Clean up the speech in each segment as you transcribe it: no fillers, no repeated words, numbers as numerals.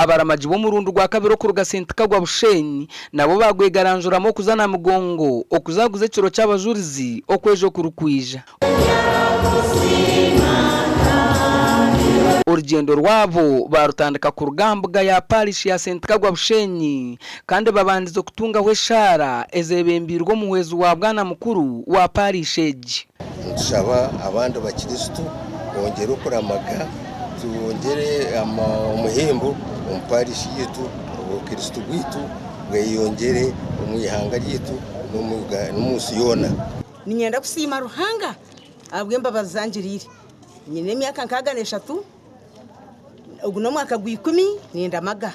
Abaramagi b'omurundi gwa kabiri okuruga Ssentikagwa Bushenyi nabo baagwegaranjuramu okuza Namugongo okuzaguza ekiro ky'abajurizi okwezi okurikwija. Orugyendo rwabo baarutandika kuruga aha mbuga ya Parish ya Ssentikagwa Bushenyi kandi babandize kutungaho eshaara ezebembeirwe omuhwezi wa Bwana Mukuru wa Parish egi. Nitushaba abandi bakristo kwongyera okuramaga twongyere omuhimbo omu parish yaitu, obukristo bwaitu bweyongyere omu ihanga ryaitu n'omu nsi yoona. Niinyenda kusiima Ruhanga ahabw'embabazi zi angiriire. Nyine emyaka nkaaga n'eshatu, ogu n'omwaka gw'ikumi nindamaga.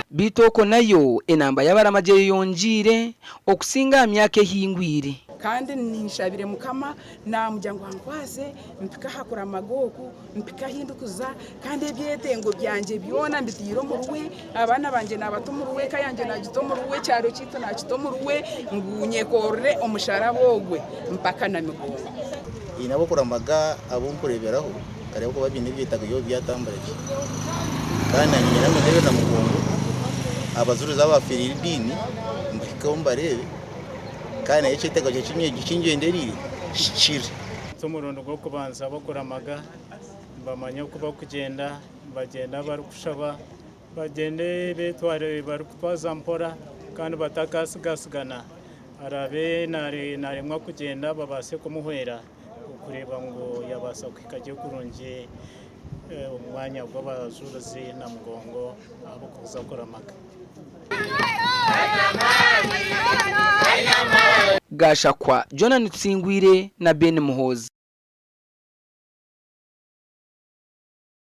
Beitu okwo nayo enamba y'abaramagi eyeyongyeire okusinga aha myaka ehingwire. Kandi ninshabire Mukama naamugira ngu ankwase mpike aha kuramaga oku, mpike ahu ndikuza, kandi ebyetengo byangye byona mbiteire omuri we, abaana bangye naabata omuri we, eka yangye naagita omuri we, ekyaro kyaitu naakita omuri we, ngu nyekorere omusharaba ogwe mpaka Namigongo. Haine ab'okuramaga abu nkureeberaho nkareeba oku baine ebyetaago byabo byatambura gye. Kandi naanye niinyenda ngu ndeebe Namugongo, abajurizi abaafiireire ediini mbahikeho mbareebe kandi nayo ekyetengo kyangye eki ngyendereire kihikirire. Ti omurundi gw'okubanza abakuramaga nibamanya oku barikugyenda, nibagyenda barikushaba, bagyende betware barikutwaza mpora kandi batakatsigatsigana. Araabe naaremwa kugyenda babaase kumuhwera okureeba ngu yabaasa kuhika gye kurungi omu mwanya gw'abajurizi Namugongo ahabw'okuza kuramaga. Gashakwa Jonah Tusingwire na Ben Muhoozi.